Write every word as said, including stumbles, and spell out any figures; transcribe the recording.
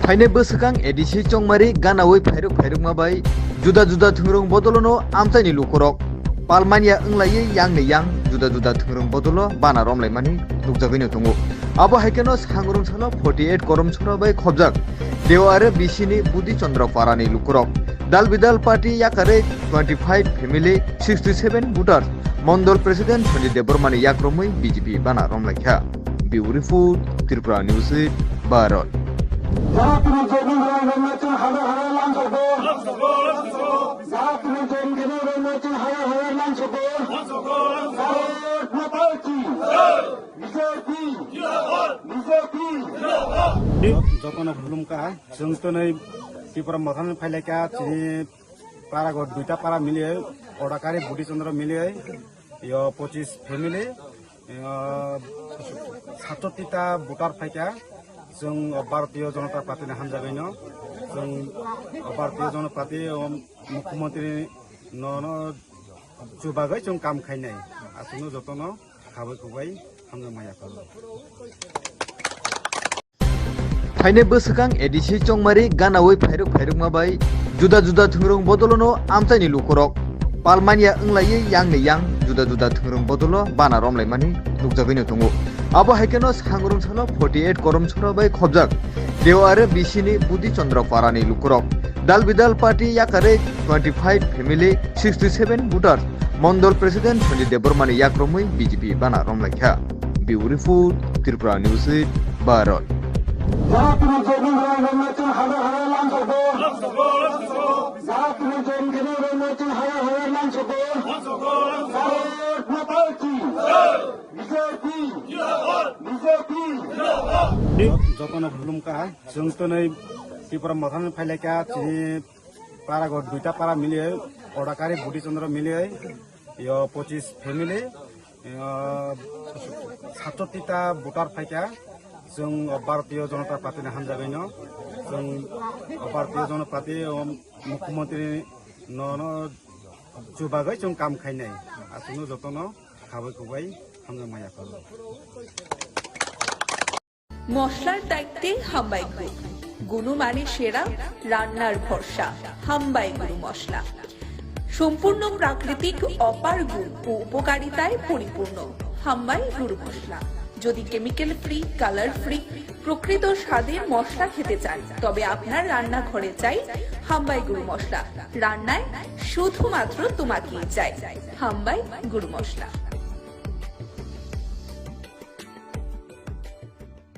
Phainai bwswkang A D C Chongmari ganawi phairuk phairukma bai juda juda thwngrwng bodolono amchaini lukurok palmanya wnglaiwi yangni yang juda juda thwngrwng bodolo bana romlaimani nukjagwino tongo. Abo haikheno sangrwng salo forty eight Koromsora bai khobjak Deo aro B C ni Budhi Chandra Parani lukurok dal bidal party yakarwi twenty five family, sixty seven voters, Mondol President Sanjay Debbarmani yakromwi B J P bana romlaikha. Bureau Report, Tripura News eight, Bharat. Jara tini join khe rwngmachwng hajar hajar langsokgo. Jara tini join khe rwngmachwng hajar hajar langsokgo. Bharat Mata ki. B J P. B J P. Jotono khulumkha, chwng twnwi Tipra Mothani phailaikha, chini para go duita para miliwi, Odakari Budhi Chandra miliwi, yo pochis family, yo satsotita voter phaikha, chwng Bharatiya Janata Party ni hamjagwino, chwng Bharatiya Janata Party o Mukhyamantri nono chubagwi chwng kam khainai, aswkno jotono khabai khubai hamjakma yapharwi. Phainai bwswkang A D C Chongmari ganawi phairuk phairukma bai juda juda thwngrwng bodolono amchaini lukurok palmanya wnglaiwi yangni yang juda juda thwngrwng bodolo bana romlaimani nukjagwino tongo. Abo haikheno sangrwng salo forty eight Koromsora bai khobjak Deo aro B C ni Budhi Chandra Parani lukurok dal bidal party yakarwi twenty five family, sixty seven voters, Mondol President Sanjay Debbarmani yakromwi B J P bana romlaikha. Bureau Report, Tripura News eight, Bharat. Jara tini join khe rwngmachwng hajar hajar langsokgo. Jara tini join khe rwngmachwng hajar hajar langsokgo. Bharat Mata ki. B J P. B J P. Jotono khulumkha, chwng twnwi Tipra Mothani phailaikha, chini para go duita para miliwi, Odakari Budhi Chandra miliwi, yo pochis family, yo satsotita voter phaikha, chwng Bharatiya Janata Party ni hamjagwino, chwng Bharatiya Janata Party o Mukhyamantri nono chubagwi chwng kam khainai, aswkno jotono khabai khubai hamjakma yapharwi. মশলার দায়িত্বে হাম্বাই গ্রুপ, গুণমানে সেরা, রান্নার ভরসা। হাম্বাই গুরু মশলা সম্পূর্ণ প্রাকৃতিক, অপার গুণ ও উপকারিতায় পরিপূর্ণ। হাম্বাই গুরু মশলা। যদি কেমিক্যাল ফ্রি, কালার ফ্রি, প্রকৃত স্বাদের মশলা খেতে চান, তবে আপনার রান্নাঘরে চাই হাম্বাই গুরু মশলা। রান্নায় শুধুমাত্র তোমাকেই চাই হাম্বাই গুরু মশলা।